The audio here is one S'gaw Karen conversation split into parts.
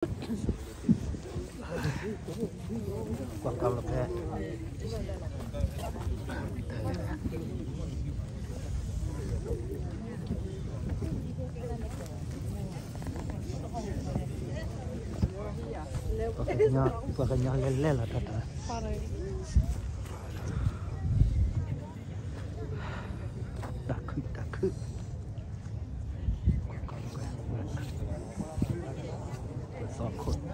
ကွၢ်ကလီၤဖဲ ပှၤကညီလဲၤလဲၤလီၤတၢ်တၢ်, တၢ်ခုၣ်တၢ်ခုၣ်, သီခိၣ်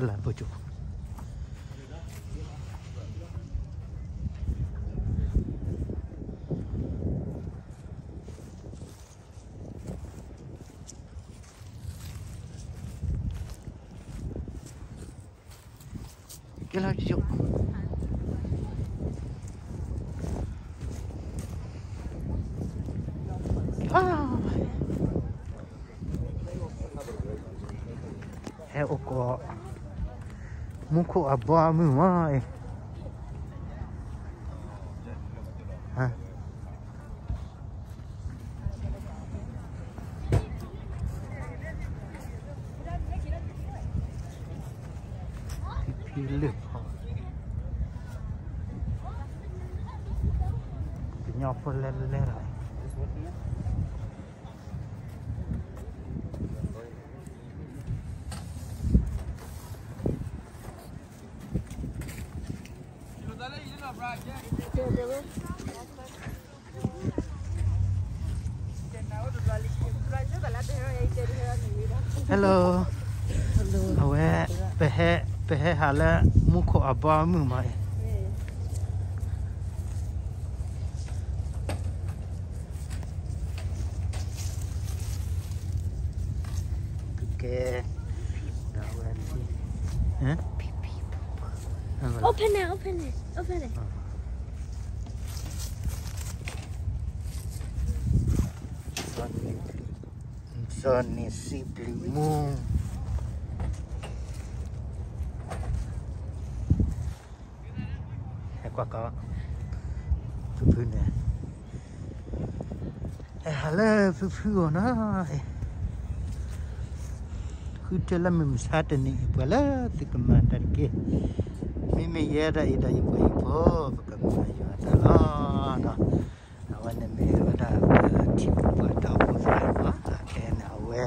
လၢဘိကၠိ ကဲလၢယိာ်, ဟဲအိၣ်ကီး မူခိၣ်အဘီအမုၢ်မးအံၤ ဖံဖံလၢၢ်ဖီ ကညီဖိလဲၤလဲၤလီၤ. Hello, အဝဲ ပဟဲ ပဟဲဟးလၢ မူခိၣ်အဘီအမုၢ်မးအံၤ ကဲ, ဒ်ဝဲ Open it, open it, open it. စီၤန့ၢ်စံးဘျုးမူ ဟဲကွၢ်ကီး ဖုဖုန့ၣ် ဟဲဟးလၢဖုဖုအအိၣ်နီၤ, ဃုထၢလၢမုၢ်မဆါတနံၤအံၤ ပှၤလၢသုကမၤတၢ်တက့ၢ်, မ့မ့ၢ်ယဲဒၣ်အံၤဒီးယပှၤဟံၣ်ဖိ ပကမၤယွၤအတၢ်လီၤ. အဝဲန့ၣ်မ့ၢ်ဝဲဒၣ် ထံဖိကီၢ်ဖိသ့ၣ်တဖၣ် အခဲအံၤန့ၣ် အဝဲ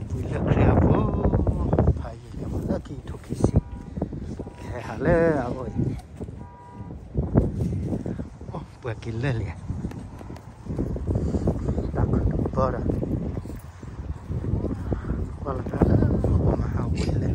ဝံၤလၢခရံာ်အဖိ ဖးယံာ်လံမး လၢခံကထိခံဆံ ကဟဲဟးလၢအအိၣ်အံၤ အိၣ်ပှၤက့ၤလၢာ်လံ, တၢ်ခုၣ်တဘီဒီး ကွၢ်လီၤတၢ်လၢအမၤဟးဝဲလဲၣ်